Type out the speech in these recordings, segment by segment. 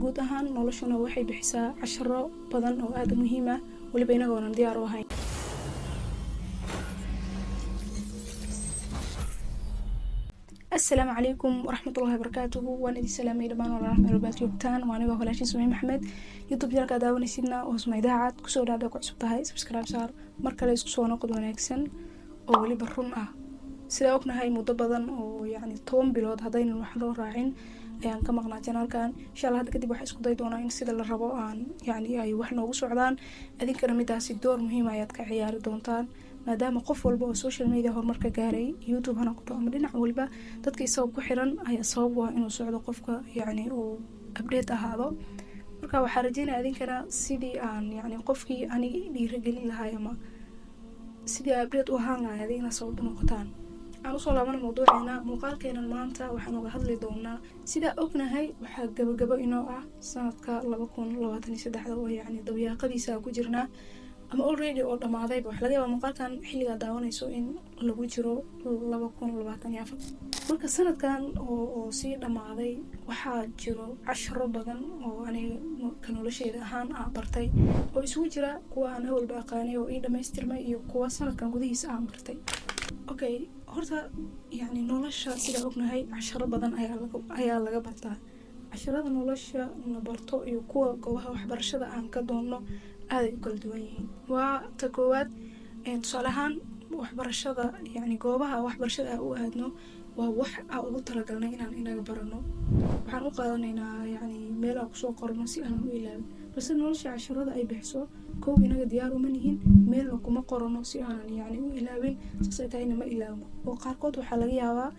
Guud ahaan noloshuna waxay bixisaa casharo badan oo aada u muhiim ah, weliba inagoonan diyaar u ahayn. Asalaamu calaykum waraxmatullahi wabarakaatuhu. Waan idin salaamay dhammaan walaalaha meel walbaad joogtaan. Waa anigoo walaashiin Sumay Maxamed. YouTube channelka daawanaysidna oo Sumay Daacad. Kusoo dhaada, ku cusub tahay subscribe saar. Mar kale isku soo noqod wanaagsan oo weliba run ah. Sidaa ognahay, muddo badan oo yacni 10 bilood haddaynan wax loo raacin ayaan ka maqnaa channelkan. Insha Allah hadda kadib waxaa isku day doonaa in sida la rabo aan yacni ay wax noogu socdaan. Idinkana midaasi door muhiim ayaad ka ciyaari doontaan, maadaama qof walba oo social media horumar ka gaaray, YouTube ha noqoto ama dhinac waliba, dadka isagoo ku xiran ayaa sabab u ah inuu socdo qofka, yacni uu update ahaado. Marka waxaa rajeynaya idinkana sidii aan yacni qofkii aniga dhiiragelin lahay ama sidii update u ahaan lahay adigna sabab u noqotaan. Aan usoo laabana mawduuceena. Muuqaalkeenan maanta waxaan uga hadli doonaa, sidaa ognahay waxaa gabagabo inoo ah sanadka 2023-da oo yacni dabyaaqadiisa ku jirnaa ama already oo dhamaadayba. Waxa laga yaabaa muuqaalkan xilligaa daawanayso in lagu jiro 2024. Marka sanadkan oo sii dhamaaday waxaa jiro casharo badan oo aniga ka nolosheyda ahaan aan bartay, oo isugu jira kuwa aan awalba aqaanay oo ii dhamaystirmay iyo kuwa sanadkan gudihiisa aan bartay. Okay, horta yacni nolosha sidaa ognahay casharo badan ayaa laga bartaa. Casharada nolosha la barto iyo kuwa goobaha waxbarashada aan ka doonno aaday u kala duwan yihiin. Waa ta koowaad, tusaale ahaan waxbarashada, yacni goobaha waxbarashada aan u aadno waa wax aan ugu talagalnay inaan inaga barano. Waxaan u qaadanaynaa yacni meel aan kusoo qorno si aanan u ilaawin. Balse nolosha casharada ay bixiso, kow, inaga diyaar uma nihin, meelna kuma qorano si aanan yacni u ilaawin. Saas ay tahayna ma ilaawno, oo qaarkood waxaa laga yaabaa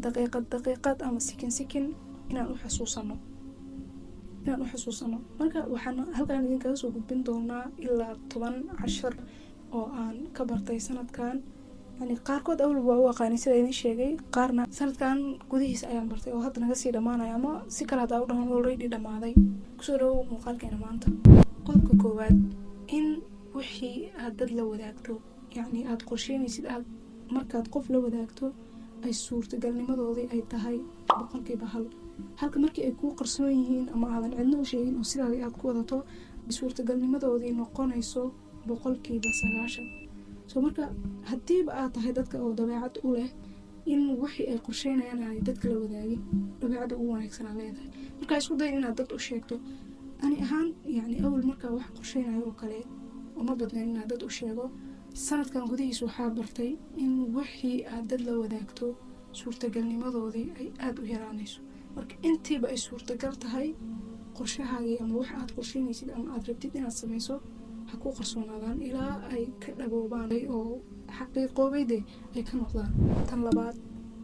daqiiqad daqiiqad ama sikin sikin inaan u xasuusano. Marka waxaan halkan idinkaga soo gudbin doonaa ilaa 10 cashar oo aan ka bartay sanadkan. Yani qaarkood awalba waa u aqaanay sida idin sheegay, qaarna sanadkan gudihiisa ayaan bartay oo hadda naga sii dhamaanaya, ama si kale haddaa u dhahan already dhamaaday. Kusoo dhawow muuqaalkeena maanta. Qodobka koowaad, in wixii aad dad la wadaagto, yacni aad qorsheynaysid, aad markaad qof la wadaagto ay suurtagalnimadoodii ay tahay 1%, halka markii ay kuu qarsoon yihiin ama aadan cidna u sheegin oo sidaadii aad ku wadato suurtagalnimadoodii noqonayso 90%. So marka haddiiba aad tahay dadka oo dabeecad u leh in wixii ay qorsheynayaan aanay dadka la wadaagin, dabeecadda ugu wanaagsan aa leedahay. Marka isku day inaad dad u sheegto. Ani ahaan yacni awal markaa wax qorsheynayo oo kale uma badnayn inaad dad u sheego. Sanadkan gudihiis waxaa bartay in wixii aad dad la wadaagto suurtagalnimadoodii ay aada u yaraanayso. Marka intiiba ay suurtagal tahay, qorshahaagii ama wax aad qorsheynaysid ama aad rabtid inaad sameyso ha ku qarsoonaadaan ilaa ay ka dhaboobaan oo xaqiiqoobayde ay ka noqdaan. Tan labaad,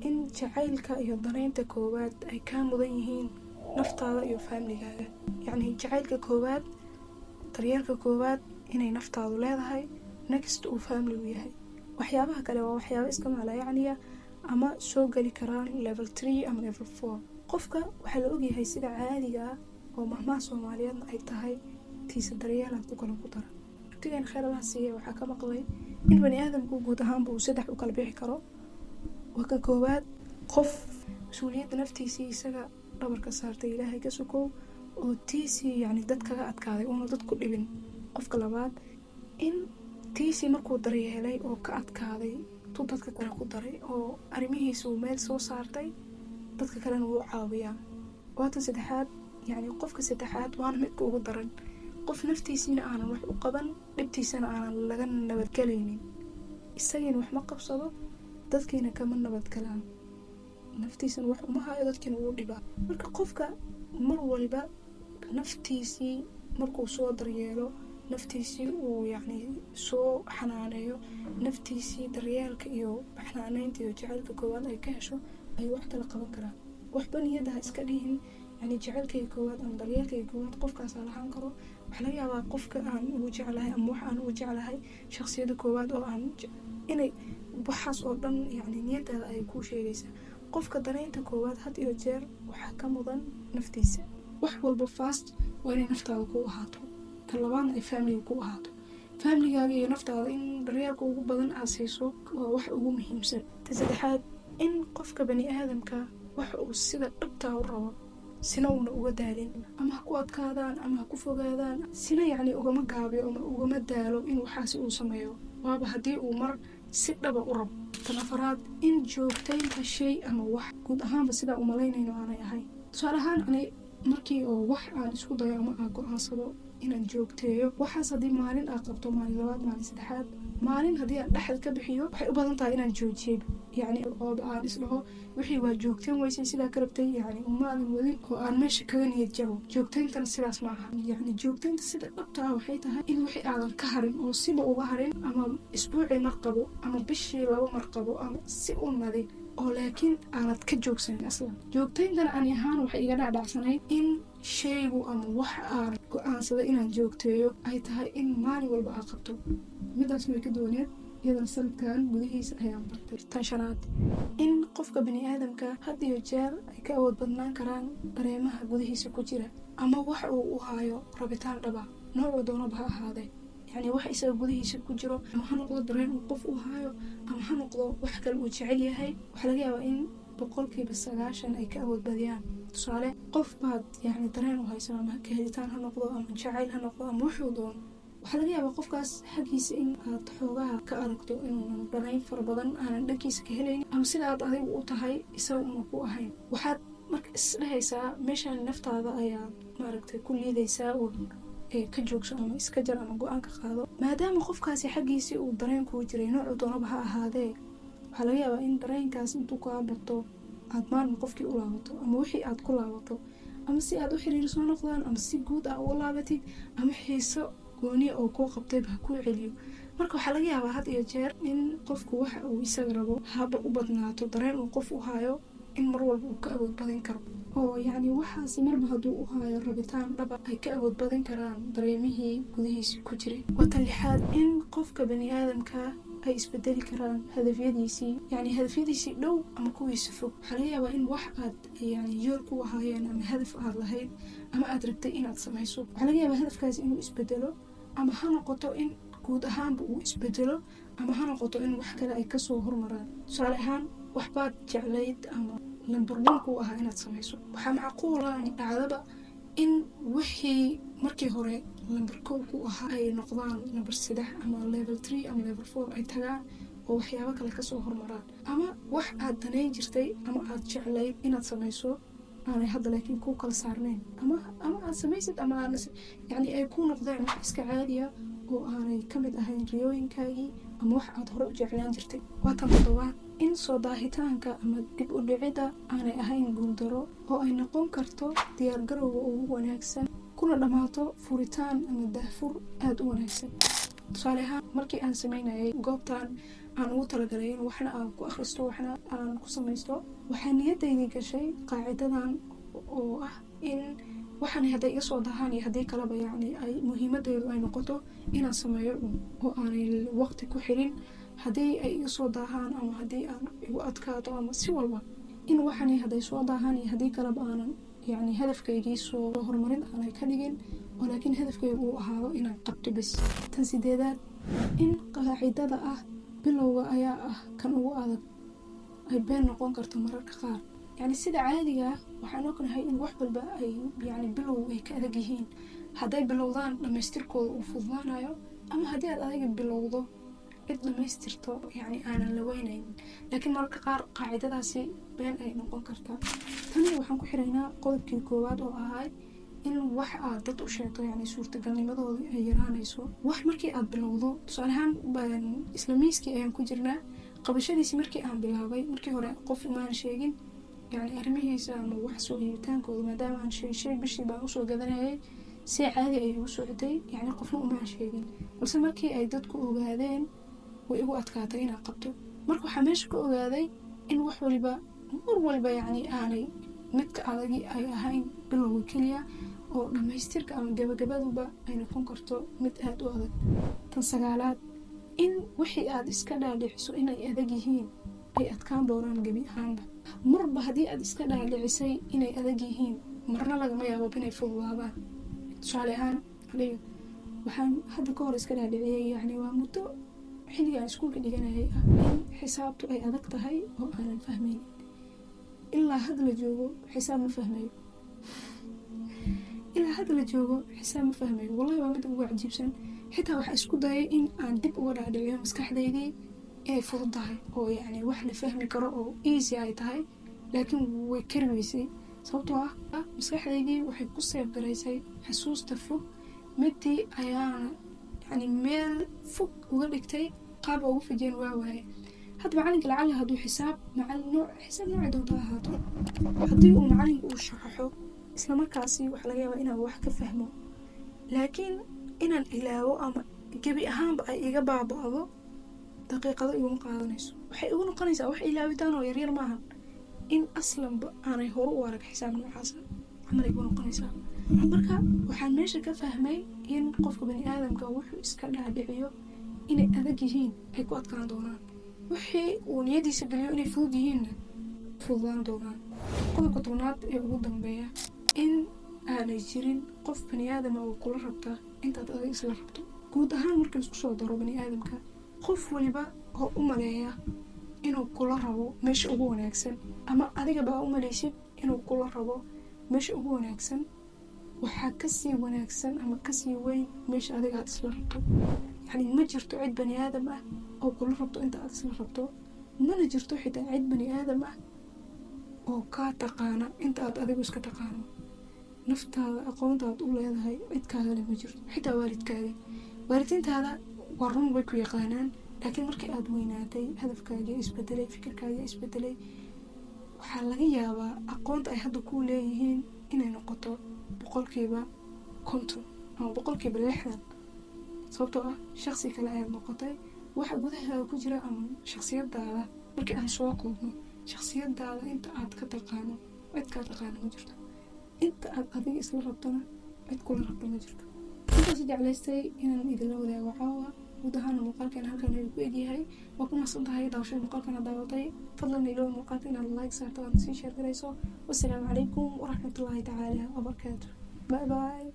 in jacaylka iyo danaynta koowaad ay kaa mudan yihiin naftaada iyo faamiligaaga. Yacni jacaylka koowaad, daryeelka koowaad inay naftaadu leedahay, next uu faamiligu yahay. Waxyaabaha kale waa waxyaaba iska maalayacniya ama soo geli karaan level 3 ama level 4. Qofka waxaa la ogyahay sida caadiga ah oo mahmaha Soomaaliyeedna ay tahay, tiisa daryeelan ku kale ku dara. Abtigan kheyr Allaha siiya waxaa ka maqlay in bani aadamku guud ahaanba uu saddex u kala bixi karo. Waa ka koowaad, qof mas-uuliyadda naftiisii isaga dhabarka saartay, Ilaahay ka sokow, oo tiisii yacni dad kaga adkaaday uuna dad ku dhibin. Qofka labaad, in tiisii markuu daryeelay oo ka adkaaday tu dadka kale ku daray oo arrimihiisa uu meel soo saartay, dadka kalena wuu caawiyaa. Waatan saddexaad, yacni qofka saddexaad waana midka ugu daran, qof naftiisiina aanan wax u qaban, dhibtiisana aanan laga nabadgelaynin. Isagiina wax ma qabsado, dadkiina kama nabadgalaan. Naftiisana wax uma hayo, dadkiina wuu dhibaa. Marka qofka mar waliba naftiisii markuu soo daryeelo, naftiisii uu yacni soo xanaaneeyo, naftiisii daryeelka iyo xanaaneynta iyo jacaylka koowaad ay ka hesho, ayuu wax kala qaban karaa. Waxba niyadda ha iska dhihin yani jacaylkayga koowaad ama daryeelkayga koowaad qofkaasaa lahaan karo. Waxaa laga yaabaa qofka aan ugu jeclahay ama wax aan ugu jeclahay shakhsiyadda koowaad oo aan inay waxaas oo dhan yacni niyadaada ay kuu sheegaysaa. Qofka danaynta koowaad had iyo jeer waxaa ka mudan naftiisa. Wax walba first waa inay naftaada ku ahaato, ka labaadna ay faamiliga ku ahaato. Faamiligaaga iyo naftaada in daryeelka ugu badan aad siiso waa wax ugu muhiimsan. Ta saddexaad, in qofka bani aadamka wax uu sida dhabtaa u rabo Sina uuna uga daalin, ama ha ku adkaadaan ama ha ku fogaadaan, sina yacni ugama gaabiyo ama ugama daalo in waxaasi uu sameeyo, waaba haddii uu mar si dhaba u rabo. Tan afaraad, in joogtaynta shay ama wax guud ahaanba sidaa umalaynayno aanay ahayn. Tusaale ahaan, ani markii oo wax aan isku dayo ama aan go-aansado inaan joogteeyo waxaas, haddii maalin aad qabto, maalin labaad, maalin saddexaad, maalin haddii aan dhexda ka bixiyo, waxay u badan tahay inaan joojiyey, yacni oo aan isdhaho wixii waa joogteen weysay sidaa ka rabtay, yacni umaadan wadin, oo aan meesha kaga niyad jabo. Joogtayntana sidaas ma aha. Yacni joogtaynta sida dhabta ah waxay tahay in wixii aadan ka harin oo siba uga harin, ama isbuucii mar qabo ama bishii laba mar qabo ama si u nadi oo, laakiin aanad ka joogsanin aslan. Joogtayntana ani ahaan waxay iga dhacdhacsanayd in shaygu ama wax aan go-aansaday inaan joogteeyo ay tahay in maalin walba aad qabto. Midaas way ka duwaneed, iyadana sanadkan gudihiisa ayaan bartay. Tan shanaad, in qofka bani aadamka had iyo jeer ay ka awood badnaan karaan dareemaha gudihiisa ku jira ama wax uu u haayo rabitaan dhaba, noocuu doonaba ha ahaadee. Yacni wax isaga gudihiisa ku jiro, ama ha noqdo dareen uu qof u haayo ama ha noqdo wax kale uu jecel yahay, waxaa laga yaabaa in 90% ay ka awood badiyaan. Tusaale, qof baad yacni dareen u hayso, ama ka helitaan ha noqdo ama jacayl ha noqdo ama wuxuu doono. Waxaa laga yaabaa qofkaas xaggiisa in aad xoogaha ka aragto inuunan dhanayn fara badan aanan dhankiisa ka helaynin, ama sida aad adigu u tahay isaga una ku ahayn. Waxaad marka isdhehaysaa meeshaan naftaada ayaad maaragtay ku liidaysaa oo ka joogso ama iska jar ama go-aan ka qaado. Maadaama qofkaasi xaggiisii uu dareen kuu jiray, noocuu doonaba ha ahaadee, waxaa laga yaabaa in dareenkaas intuu kaa bato aad maalin qofkii u laabato ama wixii aad ku laabato, ama si aad u xiriir soo noqdaan, ama si guud ah uga laabatid, ama xiiso gooniya oo kuu qabtayba ha kuu celiyo. Marka waxaa laga yaabaa had iyo jeer in qofku waxa uu isaga rabo, haba u badnaato dareen uu qof u hayo, in mar walba uu ka awood badin karo, oo yacni waxaasi marba hadduu u hayo rabitaan dhaba ay ka awood badin karaan dareemihii gudihiisa ku jiray. Waa tan lixaad, in qofka bani aadamka ay isbedeli karaan hadafyadiisii, yacni hadafyadiisii dhow ama kuwiisa fog. Waxaa laga yaabaa in wax aad yani yool ku ahaayeen ama hadaf aad lahayd ama aad rabtay inaad samayso, waxaa laga yaabaa hadafkaasi inuu isbedelo, ama ha noqoto in guud ahaanba uu isbedelo ama ha noqoto in wax kale ay kasoo hormaraan. Tusaale ahaan, waxbaad jeclayd ama number one kuu ahaa inaad samayso. Waxaa macquula ama dhacdaba in wixii markii hore number kow ku ahaa ay noqdaan number 3 ama level 3 ama level 4 ay tagaan oo waxyaabo kale kasoo hormaraan, ama wax aad danayn jirtay ama aad jeclayd inaad samayso aanay hadda laakiin kuu kala saarnayn, ama aad samaysid ama aad yani ay ku noqdeen wax iska caadiya oo aanay ka mid ahayn riyooyinkaagii ama wax aad hore u jeclaan jirtay. Waa tan toddobaad, in soo daahitaanka ama dib u dhicidda aanay ahayn guuldaro oo ay noqon karto diyaargarowga ugu wanaagsan, kuna dhammaato furitaan ama daahfur aada u wanaagsan. Tusaale ahaan, markii aan sameynayay goobtan aan ugu talagalay in waxna aan ku akhristo, waxna aan ku samaysto, waxaa niyadaydii gashay qaacidadan oo ah in waxaan hadday iga soo dahaan iyo haddii kaleba, yacni ay muhiimadeydu ay noqoto inaan sameeyo un oo aanay waqti ku xirin haddii ay iga soo daahaan ama haddii aan igu adkaato ama si walba, in waxani hadday soo daahaan iyo haddii kaleba aanan yacni hadafkaygii soo horumarin aanay ka dhigin, oo laakiin hadafkaygu uu ahaado inaan qabto bes. Tan sideedaad, in qaacidada ah bilowga ayaa ah kan ugu adag ay been noqon karto mararka qaar. Yacni sida caadiga ah waxaan ognahay in wax walba ay yacni bilow ay ka adag yihiin, hadday bilowdaan dhamaystirkooda uu fududaanayo, ama haddii aad adiga bilowdo cid dhamaystirto yacni aanan la weynaynin. Laakiin mararka qaar qaacidadaasi been ay noqon kartaa. Tani waxaan ku xiraynaa qodobkii koowaad oo ahay in wax aad dad u sheegto yani suurtagalnimadooda ay yaraanayso. Wax markii aad bilowdo, tusaale ahaan isla miiskii ayaan ku jirnaa, qabashadiisii markii aan bilaabay, markii hore qof imaan sheegin yani arrimihiisa ama wax soo iibitaankooda, maadaama aan shay shay bishii baan usoo gadanayay, si caadi ay igu socotay, yani qofna umaan sheegin. Balse markii ay dadku ogaadeen, way igu adkaatay inaan qabto. Marka waxaa meesha ka ogaaday in wax waliba mar walba yacni aanay midka adagi ay ahayn bilowga keliya, oo dhammaystirka ama gabagabaduba ay noqon karto mid aada u adag. Tan sagaalaad, in wixii aad iska dhaadhiciso inay adag yihiin ay adkaan doonaan gebi ahaanba. Marba haddii aad iska dhaadhicisay inay adag yihiin, marna lagama yaabo inay fududaadaan. Tusaale ahaan, aniga waxaan hadda ka hor iska dhaadhiciyey, yacni waa muddo xilliga aan iskuulka dhiganayay ah, in xisaabtu ay adag tahay oo aanan fahmaynin. Ilaa hadda la joogo xisaab ma fahmayo. Ilaa hadda la joogo xisaab ma fahmayo. Wallahi waa mid ugu cajiibsan. Xitaa waxaa isku dayay in aan dib uga dhaadhiciyo maskaxdaydii inay fudud tahay oo yacni wax la fahmi karo oo easy ay tahay, laakiin way kari weysay, sababtoo ah maskaxdaydii waxay ku save garaysay xasuusta fog. Midii ayaana yani meel fog uga dhigtay, qaab ugu fijeen waa waaye. Hadda macalinka lacala hadduu xisaab macalin nooc xisaab noocay doonto ha ahaato, haddii uu macalinka uu sharaxo, isla markaasi waxaa laga yaabaa inaan wax ka fahmo, laakiin inaan ilaawo ama gebi ahaanba ay iga baaba'do daqiiqado iguma qaadanayso. Waxay igu noqonaysaa wax ilaawitaan oo yaryar maaha, in aslanba aanay hore u arag xisaab noocaasa camal igu noqonaysaa. Marka waxaan meesha ka fahmay in qofka bani aadamka wuxuu iska dhaadhiciyo inay adag yihiin ay ku adkaan doonaan, wixii uu niyadiisa geliyo inay fudud yihiinna fududaan doonaan. Qodobka 10aad ee ugu dambeeya, in aanay jirin qof bani aadama oo kula rabta intaad adig isla rabto. Guud ahaan marka laisku soo daro bani aadamka, qof waliba oo u maleeya inuu kula rabo meesha ugu wanaagsan, ama adigaba u maleysid inuu kula rabo meesha ugu wanaagsan, waxaa kasii wanaagsan ama kasii weyn meesha adiga aad isla rabto. Yacni ma jirto cid bani aadam ah oo kula rabto inta aad isla rabto, mana jirto xitaa cid bani aadam ah oo kaa taqaana inta aad adigu iska taqaano. Naftaada aqoonta aad u leedahay cid kaagale ma jirto, xitaa waalidkaaga. Waalidiintaada waa run, way ku yaqaanaan, laakiin markii aad weynaatay, hadafkaaga isbedelay, fikirkaaga isbedelay, waxaa laga yaabaa aqoonta ay hadda kuu leeyihiin inay noqoto 50% ama 60%, sababtoo ah shaksi kale ayaad noqotay. Waxa gudahaaga ku jira ama shaksiyadaada markii aan soo koobno, shaksiyadaada inta aad ka taqaano cid kaa taqaano ma jirto, inta aad adiga isla rabtona cid kula rabto ma jirto. Intaas jeclaystay inaan idinla wadaago caawa. Guud ahaan muuqaalkeena halkan ayuu ku egyahay. Waa ku mahadsan tahay daawashada muuqaalkan aad daawatay. Fadlan iloow muuqaalka inaad like saarto, aad sii share garayso. Wassalaamu calaykum waraxmatullaahi tacaala wabarakaatu. Bye bye.